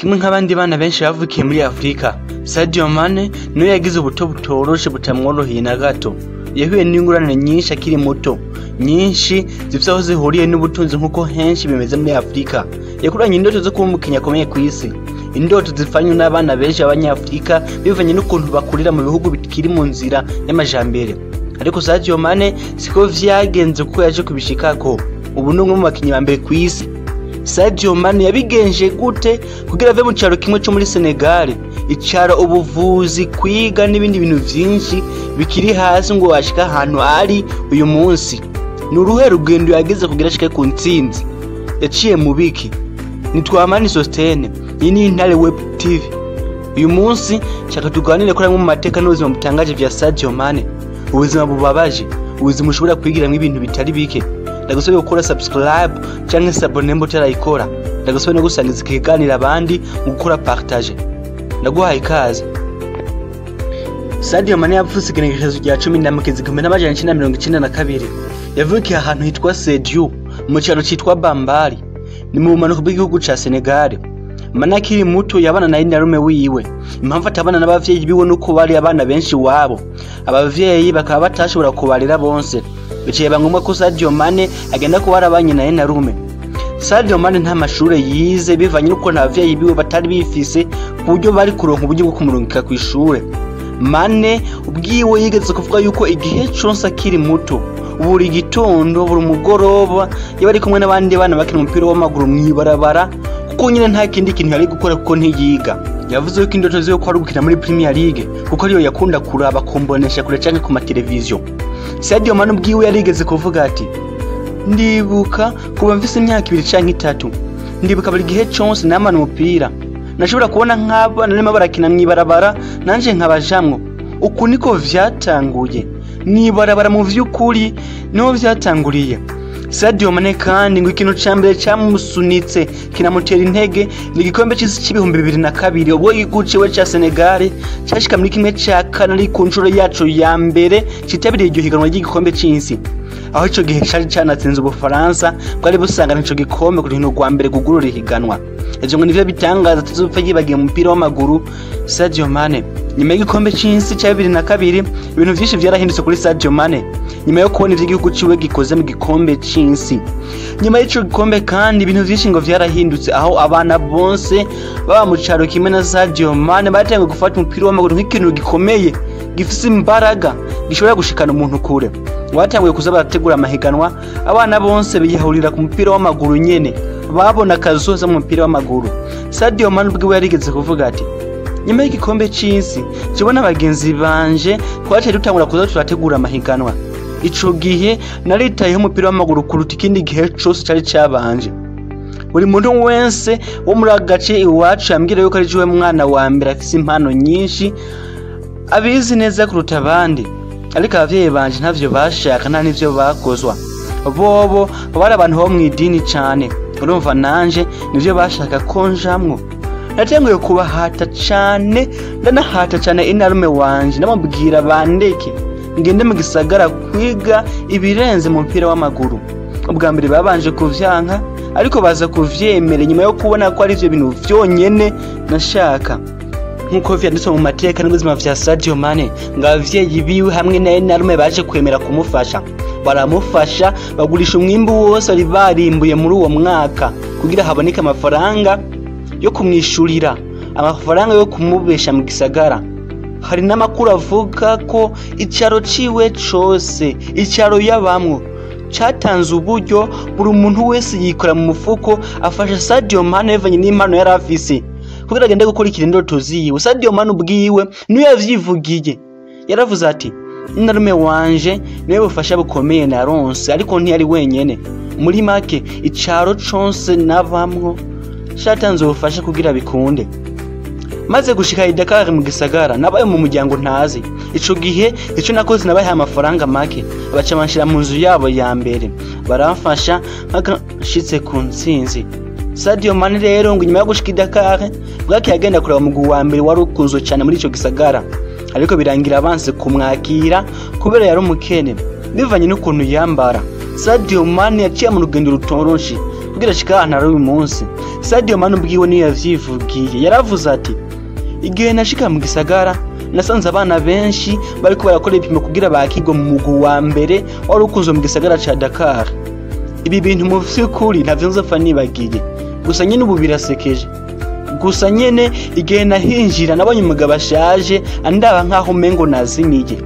Kimwe nk'abandi bana benshi bavukiye muri Afrika, Sadio Mane niwe yagize ubuto butoroshe butamworoheye na gato. Yahuye n'ingorane nyinshi akiri muto, nyinshi zifise aho zihuriye n'ubutunzi nk'uko henshi bimeze muri Afrika. Yakuranye indoto zo kuba umukinyi akomeye kw'isi, indoto zipfanywe n'abana benshi b'abanyafrika bivanye n'ukuntu bakurira mu bihugu bikiri mu nzira y'amajambere. Ariko Sadio Mane siko vyagenze kuko yaje kubishikako. Ubu ni umwe mu bakinyi ba mbere kw'isi. Sadio Mane yabigenje gute kugira ave mu caro kimwe co muri Senegal, icaro ubuvuzi, kwiga n'ibindi bintu vyinshi bikiri hasi ngo washika ahantu ari uyu munsi? Ni uruhe rugendo yagize kugira ashike ku ntsinzi? Yaciye mu biki? Nitwa Amani Sostene, iyi ni Intare Web TV. Uyu munsi nshaka tuganire kuri amwe mu mateka n'ubuzima butangaje vya Sadio Mane, ubuzima bubabaje, ubuzima ushobora kwigiramwo ibintu bitari bike. Ndagusabye gukora subscribe canke s'abonner nimba utarayikora. Ndagusabye no gusangiza ikiganiro abandi mu gukora partage. Ndaguhaye ikaze. Sadio Mane yavutse igenekerezo rya 10 1992. Yavukiye ahantu hitwa Sédhiou, mu caro citwa Bambali, ni mu bumanuko bw'igihugu ca Senegal. Mane akiri muto yabana na inarume wiwe. Impamvu atabana n'abavyeyi biwe nuko bari abana benshi iwabo, abavyeyi bakaba batashobora kubarera bonse. Biciye ngombwa ko Sadio Mane agenda kuba arabanye na inarume. Sadio Mane nta mashure yize bivanye n'uko abavyeyi biwe batari bifise ku buryo bari kuronka uburyo bwo kumurungika kw'ishure. Mane ubwiwe yigeze kuvuga yuko igihe conse akiri muto, buri gitondo, buri mugoroba, yaba ari kumwe n'abandi bana bakina umupira w'amaguru mw'ibarabara, kuko nyene nta kindi kintu yari gukora kuko ntiyiga. Yavuze yuko indoto ziwe ko ari gukina muri Premier League, kuko ariyo yakunda kuraba kumbonesha kure canke ku mateleviziyo. Sadio Mane ubwiwe yarigeze kuvuga ati: "Ndibuka kuba mfise imyaka 2 canke 3, ndibuka buri gihe conse namana umupira. Nashobora kubona nk'abana barimo barakina mw'ibarabara, nanje nkabajamwo. Uku niko vyatanguye. Mw'ibarabara mu vy'ukuri niho vyatanguriye." Sadio Mane kandi ngo ikintu ca mbere camusunitse kinamutera intege ni igikombe c'isi c'2002, ubwo igihugu ciwe ca Senegal cashika muri kimwe ca kane ari ku nshuro yaco ya mbere citabiriye iryo higanwa ry'igikombe c'isi, aho ico gihe cari canatsinze Ubufaransa bwari busangana ico gikombe ku rukino rwa mbere rwugurura ihiganwa. Ivyo ngo nivyo bitangaza atazopfa yibagiye mu mupira w'amaguru Sadio Mane. Nyuma y'igikombe c'isi ca 2002, ibintu vyinshi vyarahindutse kuri Sadio Mane nyuma yo kubona ivyo igihugu ciwe gikoze mu gikombe c'isi. Nyuma y'ico gikombe kandi ibintu vyinshi ngo vyarahindutse, aho abana bonse baba mu caro kimwe na Sadio Mane batanguye gufata umupira w'amaguru nk'ikintu gikomeye, gifise imbaraga, gishobora gushikana umuntu kure. Batanguye kuza barategura amahiganwa, abana bonse biyahurira ku mupira w'amaguru nyene, babona akazoza mu mupira w'amaguru. Sadio Mane ubwiwe yarigeze kuvuga ati: "Nyuma y'igikombe c'isi, jewe n'abagenzi banje twaciye dutangura kuza turategura amahiganwa. Ico gihe naritayeho umupira w'amaguru kuruta ikindi gihe cose cari cabanje. Buri muntu wese wo muri aka gace iwacu yambwira yuko ari jewe mwana wa mbere afise impano nyinshi, abizi neza kuruta abandi. Ariko abavyeyi banje ntavyo bashaka, nta n'ivyo bakozwa. Bobo bari abantu bo mw'idini cane, urumva nanje nivyo bashaka ko njamwo. Natanguye kubahata cane, ndanahata cane inarume wanje, ndamubwira bandeke ngende mu gisagara kwiga ibirenze mu mupira w'amaguru. Ubwa mbere babanje kuvyanka, ariko baza kuvyemera nyuma yo kubona ko ari ivyo bintu vyonyene nashaka." Nk'uko vyanditswe mu mateka n'ubuzima vya Sadio Mane, ngo abavyeyi biwe hamwe na inarume baje kwemera kumufasha. Baramufasha, bagurisha umwimbu wose bari barimbuye muri uwo mwaka kugira haboneke amafaranga yo kumwishurira, amafaranga yo kumubesha mu gisagara. Hari n'amakuru avuga ko icaro ciwe cose, icaro yabamwo, catanze uburyo buri muntu wese yikora mu mufuko afasha Sadio Mane bivanye n'impano yari afise kugira agende gukurikira indoto ziwe. Sadio Mane ubwiwe niwe yavyivugiye, yaravuze ati: "Inarume wanje niwe bufasha bukomeye naronse, ariko ntiyari wenyene. Muri make icaro conse nabamwo catanze ubufasha kugira bikunde. Maze gushika i Dakar mu gisagara, nabaye mu muryango ntazi. Ico gihe ico nakoze nabahaye amafaranga make, baca banshira mu nzu yabo ya mbere, baramfasha mpaka nshitse ku ntsinzi." Sadio Mane rero ngo nyuma yo gushika i Dakar bwake yagenda kuraba umugwi wa mbere wari ukunzwe cane muri ico gisagara, ariko birangira abanse kumwakira kubera yari umukene bivanye n'ukuntu yambara. Sadio Mane yaciye mu rugendo rutoroshe kugira ashike ahantu ari uyu munsi. Sadio Mane ubwiwe niyo yavyivugiye, yaravuze ati: "Igihe nashika mu gisagara nasanze abana benshi bariko barakora ibipimo kugira bakirwe mu mugwi wa mbere wari ukunzwe mu gisagara ca Dakar. Ibi bintu mu vy'ukuri ntavyo nzopfa nibagiye, gusa nyene ubu birasekeje. Gusa nyene igihe nahinjira nabonye umugabo ashaje andaba nkaho umengo nazimiye.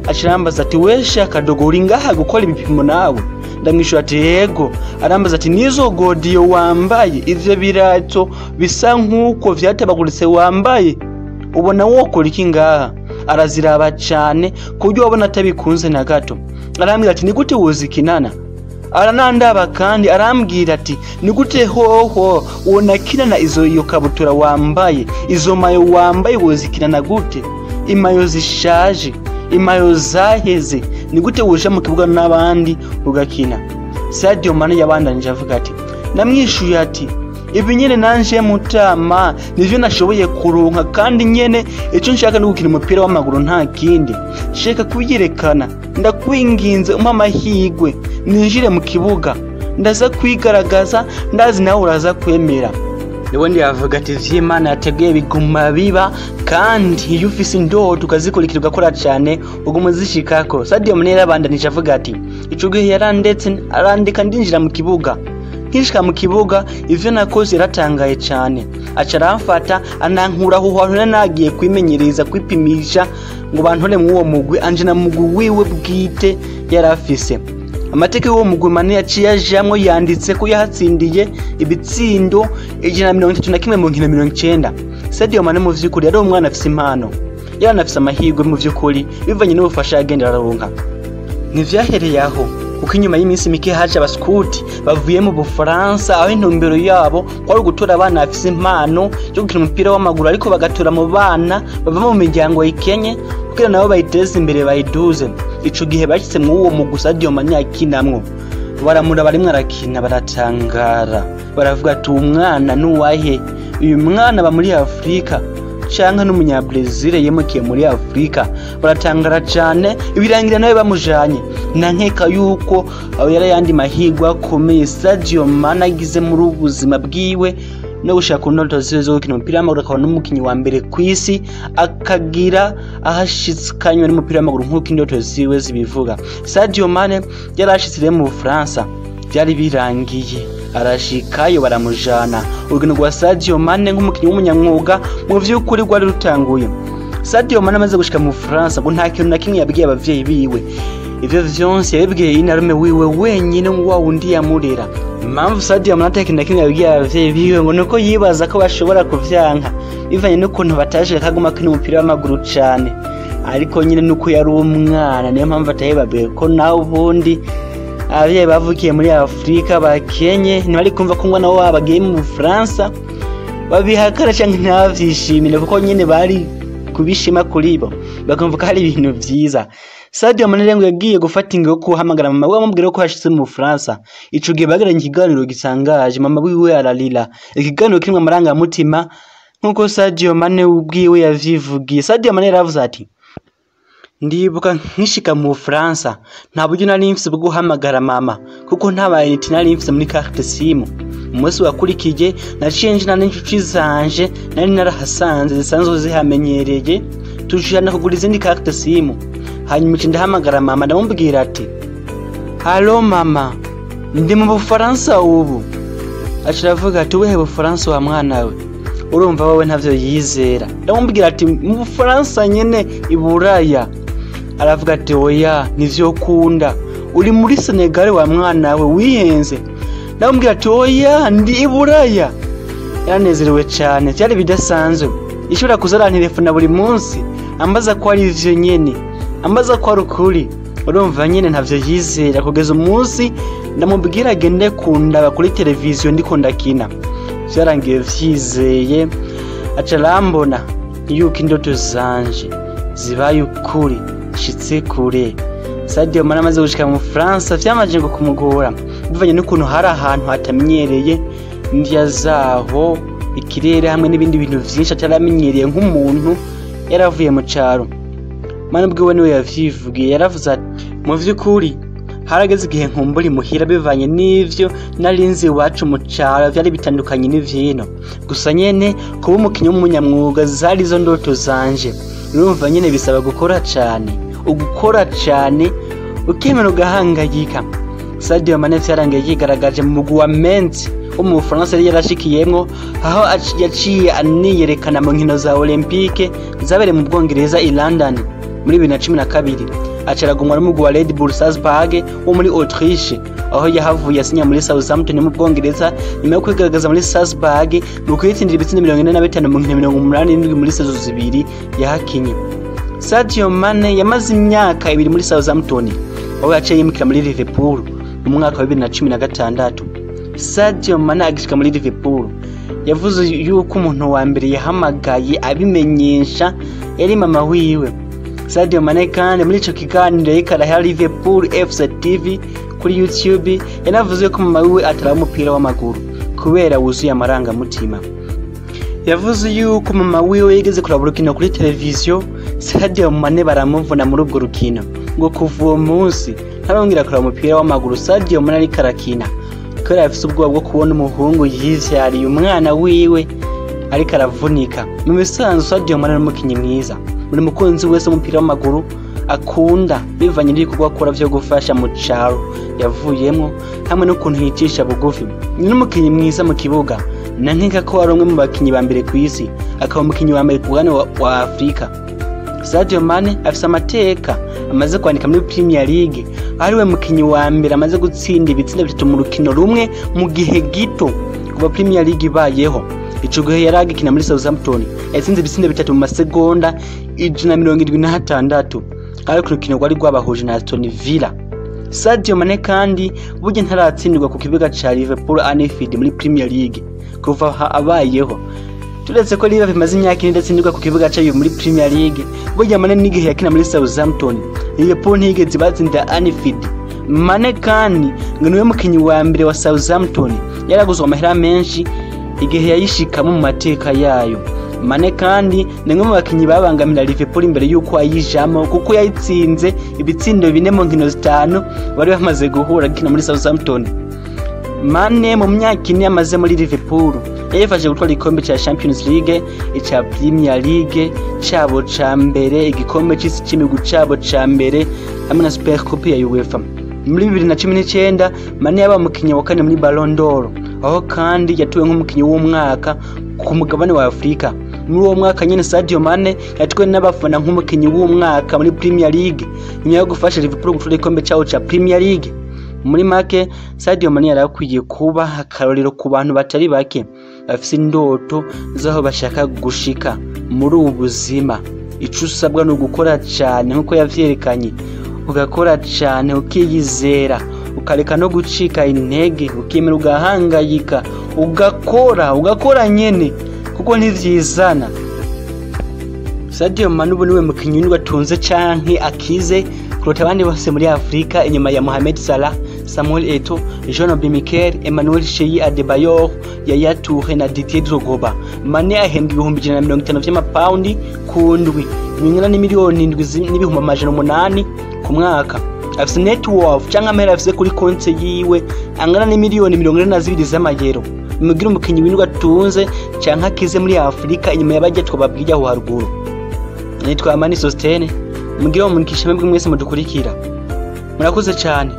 Aca arambaza ati: 'We kadogo, uri ngaha gukora ibipimo nawe?' Ndamwishura ati: 'Yego.' Arambaza ati: 'Nizo godiyo wambaye, ivyo birato bisa nk'uko vyatabaguritse wambaye, ubona wokora iki ngaha?' Araziraba cane ku buryo wabona atabikunze na gato. Arambwira ati: 'Ni gute wozikinana?' Aranandaba kandi arambwira ati: 'Ni gute hoho wonakinana izo iyo kabutura wambaye, izo mayo wambaye wozikinana gute? Imayo zishaje, imayo zaheze, ni gute woja mu kibuga n'abandi ugakina?' Sadio Mane yabandanije avuga ati: 'Namwishuye ati: ibi nyene nanje mutama nivyo nashoboye kuronka, kandi nyene ico nshaka ni gukina umupira w'amaguru, nta kindi. Shaka kuyerekana, ndakwinginze umpe amahirwe ninjire mu kibuga, ndaza kwigaragaza, ndazi nawe uraza kwemera.'" Niwe yavuga ati: "Ivy'Imana yateguye biguma biba, kandi iyo ufise indoto ukazikurikira ugakora cane uguma uzishikako." Sadio Mane yarabandanije avuga ati: "Ico gihe yarandetse arandika ndinjira mu kibuga. Nkishika mu kibuga ivyo nakoze yaratangaye cane, aca aramfata anankura aho hantu nari nagiye kwimenyereza kwipimisha ngo bantore mw'uwo mugwi, anje na mugwi wiwe bwite yari afise." Amateka y'uwo mugwi Mane yaciye ajamwo yanditse ko yahatsindiye ibitsindo 131 mu nkino 90. Sadio Mane mu vy'ukuri yari umwana afise impano, yaranafise amahirwe mu vy'ukuri bivanye n'ubufasha yagenda araronka. Ntivyahereye aho, kuko inyuma y'iminsi mike haje abaskuti bavuye mu Bufaransa, aho intumbero yabo kwari ugutora abana bafise impano yo gukina umupira w'amaguru, ariko bagatora mu bana bava mu miryango ikenye kugira nabo bayiteze imbere bayiduze. Ico gihe bashitse mw'uwo mugwi Sadio Mane yakinamwo, baramura barimwo arakina, baratangara, baravuga ati: "Uwu mwana nuwahe? Uyu mwana aba muri Afurika canke n'umunyabrazil yimukiye muri Afurika?" Baratangara cane, ibirangira nawe bamujanye. Na nkeka yuko aho yari ayandi mahirwe akomeye Sadio Mane agize muri ubu buzima bwiwe no gushaka ku ndoto ziwe zo gukina umupira w'amaguru, akaba n'umukinyi wa mbere kw'isi, akagira aho ashikanywe n'umupira w'amaguru nk'uko indoto ziwe zibivuga. Sadio Mane yarashitse rero mu Bufaransa, vyari birangiye, arashikayo baramujana. Urugendo rwa Sadio Mane nk'umukinyi w'umunyamwuga mu vy'ukuri rwari rutanguye. Sadio Mane amaze gushika mu Bufaransa ngo nta kintu na kimwe yabwiye abavyeyi biwe. Ivyo vyonse yabibwiye inarume wiwe wenyine, wa wundi yamurera. Impamvu Sadio Mane ata kintu na kimwe yabwiye abavyeyi biwe ngo nuko yibaza ko bashobora kuvyanka bivanye n'ukuntu batashaka kaguma akina umupira w'amaguru cane, ariko nyine nuko yari umwana niyo mpamvu atayibabwiye, ko nawe ubundi abavyeyi bavukiye muri Afurika bakenye ntibari kumva ko umwana wabo agiye mu Bufaransa babihakana canke ntibavyishimire, kuko nyene bari kubishima kuri bo bakumva ko hari ibintu vyiza. Sadio Mane rero ngo yagiye gufata ingingo yo guhamagara mama we amubwira ko yashitse mu Bufaransa. Ico gihe bagiranye ikiganiro gitangaje, mama wiwe ararira, ikiganiro kirimwo amarangamutima nk'uko Sadio Mane ubwiwe yavyivugiye. Sadio Mane yaravuze ati: "Ndibuka nkishika mu Bufaransa nta buryo nari mfise bwo guhamagara mama, kuko nta ma unité nari mfise muri carte SIM. Umunsi wakurikiye naciye njana n'inshuti zanje nari narahasanze zisanzwe zihamenyereye, tujana kugura izindi carte SIM. Hanyuma ica ndahamagara mama, ndamubwira ati: 'Allô mama, ndi mu Bufaransa ubu.' Aca aravuga ati: 'Ubuhe Bufaransa wa mwana we?' Urumva wowe ntavyo yizera. Ndamubwira ati: 'Mu Bufaransa nyene i Buraya.' Aravuga ati: 'Oya, nivyo kunda, uri muri Senegal wa mwana we, wihenze.' Ndamubwira ati: 'Oya, ndi i Buraya.' Yaranezerewe cane, vyari bidasanzwe. Ishobora kuza arantelefona buri munsi ambaza ko ari ivyo nyene, ambaza ko ari ukuri. Urumva nyene ntavyo yizera, kugeza umunsi ndamubwira agende kundaba kuri televiziyo ndiko ndakina. Vyarangiye vyizeye, aca arambona yuko indoto zanje zibaye ukuri, nshitse kure." Sadio Mane amaze gushika mu Bufaransa vyamaze ngo kumugora bivanye n'ukuntu hari ahantu hatamenyereye, indya zaho, ikirere hamwe n'ibindi bintu vyinshi ataramenyereye nk'umuntu yaravuye mu caro. Mane ubwiwe niwe yavyivugiye, yaravuze ati: "Mu vy'ukuri Harageze igihe nkumbura imuhira bivanye n'ivyo narinzi iwacu mu caro vyari bitandukanye n'ivyino. Gusa nyene kuba umukinyi w'umunyamwuga zari zo ndoto zanje. Urumva nyene bisaba gukora cane, ugukora cane ukemera ugahangayika. Sadio Mane vyarangiye yigaragaje mu mugwi wa Metz wo mu Bufaransa yari yarashikiyemwo, aho yaciye aniyerekana mu nkino za Olympique zabereye mu Bwongereza i London muri 2012. Acaragumwa n'umugwi wa Red Bull Salzburg wo muri Autriche, aho yahavuye asinya muri Southampton mu Bwongereza nyuma yo kwigaragaza muri Salzburg mu kwitsindira ibitsindo 45 mu nkino 87 muri saison zibiri yahakinye. Sadio Mane yamaze imyaka ibiri muri Southampton, aho yaciye yimukira muri Liverpool mu mwaka wa 2016. Sadio Mane agishika muri Liverpool yavuze yuko umuntu wa mbere yahamagaye abimenyesha yari mama wiwe. Sadio Mane kandi muri ico kiganiro yariko araha Liverpool FC TV kuri YouTube yanavuze ko mama wiwe ataraba umupira w'amaguru kubera wuzuye amarangamutima. Yavuze yuko mama wiwe yigeze kuraba urukino kuri televiziyo, Sadio Mane baramuvuna muri urwo rukino, ngo kuva uwo munsi ntarongera kuraba umupira w'amaguru Sadio Mane ariko arakina, kubera afise ubwoba bwo kubona umuhungu yivyariye umwana wiwe ariko aravunika. Mu bisanzwe Sadio Mane ni umukinyi mwiza, buri mukunzi wese w'umupira w'amaguru akunda bivanye n'ibikorwa akora vyo gufasha mu caro yavuyemwo hamwe n'ukuntu yicisha bugufi. Ni n'umukinyi mwiza mu kibuga, na nkeka ko ari umwe mu bakinyi ba mbere kw'isi, akaba umukinyi wa mbere ku mugabane wa Afrika. Sadio Mane afise amateka amaze kwandika muri Premier League, aho ariwe mukinyi wa mbere amaze gutsinda ibitsindo bitatu mu rukino rumwe mu gihe gito kuva Premier League ibayeho. Ico gihe yari agikina muri Southampton, yatsinze ibitsindo bitatu mu masegonda 176, ariko urukino rwari rwabahuje na Aston Villa. Sadio Mane kandi burya ntaratsindirwa ku kibuga ca Liverpool Anfield muri Premier League kuva abayeho. Turetse ko Liverpool imaze imyaka ine idatsindirwa ku kibuga cayo muri Premier League, burya Mane n'igihe yakina muri Southampton, Liverpool ntiyigeze ibatsinda Anfield. Mane kandi ngo niwe mukinyi wa mbere wa Southampton yaraguzwe amahera menshi igihe yayishikamo mu mateka yayo. Mane kandi ni umwe mu bakinyi babangamira Liverpool imbere yuko ayijamo, kuko yayitsinze ibitsindo 4 mu nkino 5 bari bamaze guhura akina muri Southampton. Mane mu myaka ine yamaze muri Liverpool yayifashe gutwara igikombe ca Champions League, ica Premier League cabo ca mbere, igikombe c'isi c'imigwi cabo ca mbere hamwe na Super Cup ya UEFA. Muri 2019 Mane yabaye umukinyi wa kane muri Ballon d'Or, aho kandi yatuwe nk'umukinyi w'umwaka ku mugabane wa Afrika. Muri uwo mwaka nyene Sadio Mane yatwe n'abafana nk'umukinyi w'umwaka muri Premier League nyuma yo gufasha Liverpool gutwara igikombe cawo ca Premier League. Muri make Sadio Mane yarakwiye kuba akarorero ku bantu batari bake bafise indoto z'aho bashaka gushika muri ubu buzima. Ico usabwa ni ugukora cane nkuko yavyerekanye, ugakora cane ukiyizera, ukareka no gucika intege, ukemera ugahangayika, ugakora nyene kuko ntivyizana. Sadio Mane ubu niwe mukinyi atunze canke akize kuruta abandi bose muri Afrika inyuma ya Mohamed Salah, Samuel Eto'o, Jean Obi Mikel, Emmanuel Sheyi Adebayor, Yaya Toure na Didier Drogba. Mane ahembwa 150,000 vy'amapaundi ku ndwi, bingana n'imiliyoni 7,800,000 ku mwaka. Afise net worth canke amahera afise kuri konti yiwe angana n'imiliyoni 42 z'amayero. Bimugira umukinyi w'indwi atunze canke akize muri Afrika inyuma y'abarya twababwiye aho haruguru. Nitwa Amani Sostene, mugire umugisha mwebwe mwese mudukurikira. Murakoze cane.